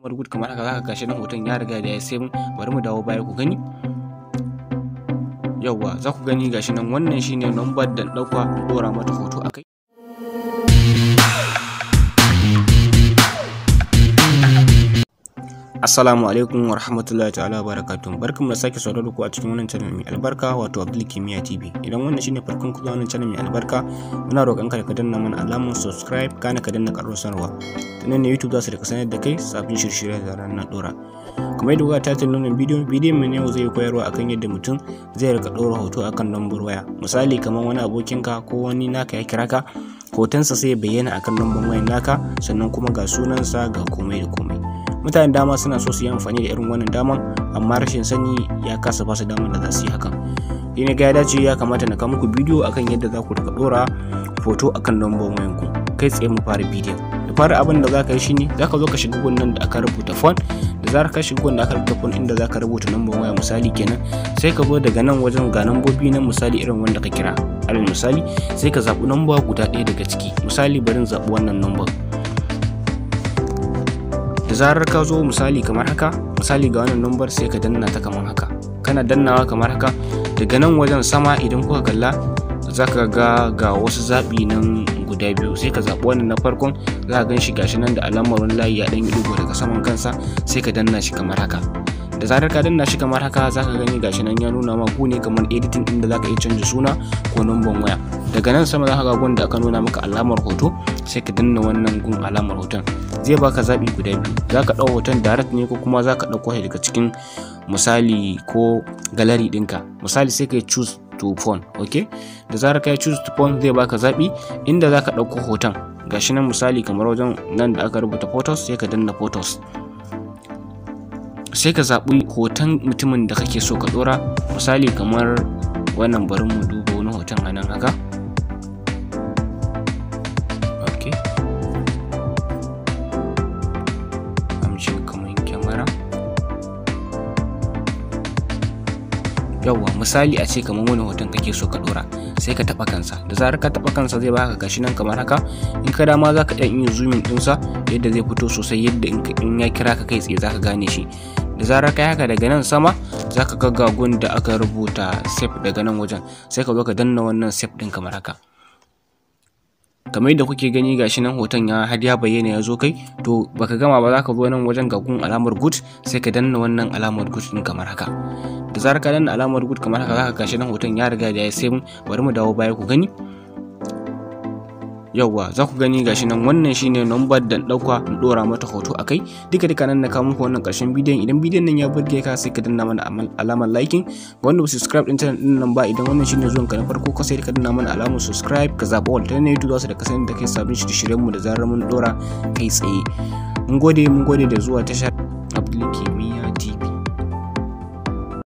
Good, kamar haka zaka gashi nan hoton ya riga da ya save. Bari mu dawo baya ku gani. Yawwa, za ku gani gashi nan, wannan shine number da ɗauka ɗora mata hoto akai. Assalamu alaikum wa rahmatullahi ta'ala wa barakatuh. Barkanmu da sake sauraro ku a cikin wannan channel mai albarka, wato Abdul Kimiyya TV. Idan wannan shine farkon ku zuwa wannan channel mai albarka, muna roƙon ka da ka danna mana alamar subscribe, kana ka danna ƙararrawar sanarwa. Ta nan ne YouTube za su rika sanar da kai sabbin shirye-shirye da zarar na ɗora. Kamar yadda kuka title wannan bidiyon, bidiyon mu ne yau zai koyarwa akan yadda mutum zai rika ɗora hoto akan lambar waya. Misali, kamar wani abokinka ko wani naka ya kira ka, hotonsa sai ya bayyana akan lambar wayan naka, sannan kuma ga sunansa, ga komai da komai. Mutane dama suna so su yi amfani da irin wannan daman, amma rashin sani ya kasa ba su damar da za su yi hakan. Ni ga ya dace, ya kamata na kawo muku bidiyo akan yadda za ku rika dora hoto akan lambar wayanku. Kai tsaye mu fara bidiyon. Da fara, abin da za ka yi shine za ka zo ka shiga gun nan da aka rubuta phone. Da zarar ka shiga gun da aka rubuta phone, inda za ka rubuta lambar waya misali kenan, sai ka zo daga nan wajen, ga lambobi nan, misali irin wanda ka kira. Alal misali, sai ka zaɓi lamba guda ɗaya daga ciki. Misali, bari in zaɓi wannan lambar. Da zarar ka zo, misali kamar haka, misali ga wannan lambar, sai ka danna ta kamar haka. Kana dannawa kamar haka, daga nan wajen sama idan kuka kalla za ka ga ga wasu zaɓi nan guda biyu. Sai ka zaɓi wannan na farkon, za ka gan shi gashi nan da alamar wani layi ya ɗan yi ɗigo daga saman kansa, sai ka danna shi kamar haka. Da zarar ka danna shi kamar haka, za ka gani gashi nan ya nuna ma ku ne kamar editing ɗin da za ka iya canza suna ko number waya. Daga nan sama za ka ga gun da aka nuna maka alamar hoto, sai ka danna wannan gun alamar hoton. Zai baka zaɓi guda biyu: za ka ɗau hoton direct ne, ko kuma za ka ɗauko shi daga cikin misali ko gallery ɗinka. Misali, sai ka yi choose to phone. Ok, da zarar ka yi choose to phone, zai baka zaɓi inda za ka ɗauko hoton. Gashi nan, misali kamar wajen nan da aka rubuta photos, sai ka danna photos, sai ka zaɓi hoton mutumin da kake so ka ɗora. Misali kamar wannan, bari mu duba wani hoton a nan haka. Ok, amshin kamar kyamara. Yawwa, misali a ce kamar wani hoton kake so ka ɗora, sai ka taɓa kansa. Da zarar ka taɓa kansa, zai baka gashi nan kamar haka. In ka dama za ka iya yin zooming ɗinsa yadda zai fito sosai, yadda in ya kira ka kai tsaye za ka gane shi. Da zarar ka haka, daga nan sama za ka ga gun da aka rubuta save. Daga nan wajen sai ka zo ka danna wannan save ɗin kamar haka. Kamar yadda kuke gani, gashi nan hoton ya har ya bayyana ya zo kai. To, baka gama ba, za ka zo nan wajen, ga gun alamar good, sai ka danna wannan alamar good ɗin kamar haka. Da zarar ka danna alamar good kamar haka, zaka gashi nan hoton ya riga da ya save. Bari mu dawo baya ku gani. Yawwa, za ku gani gashi nan, wannan shine number da ɗauka in ɗora mata hoto akai. Duka duka nan na kawo muku wannan ƙarshen bidiyon. Idan bidiyon nan ya burge ka, sai ka danna mana alamar liking. Ga wanda ba subscribe din channel din nan ba, idan wannan shine zuwan ka na farko ka, sai ka danna mana alamar subscribe, ka zaɓi all, ta ne YouTube za su da kasance da kai sabbin shirye-shiryen mu da zarar mun ɗora kai tsaye. Mun gode, mun gode da zuwa tashar Abdul.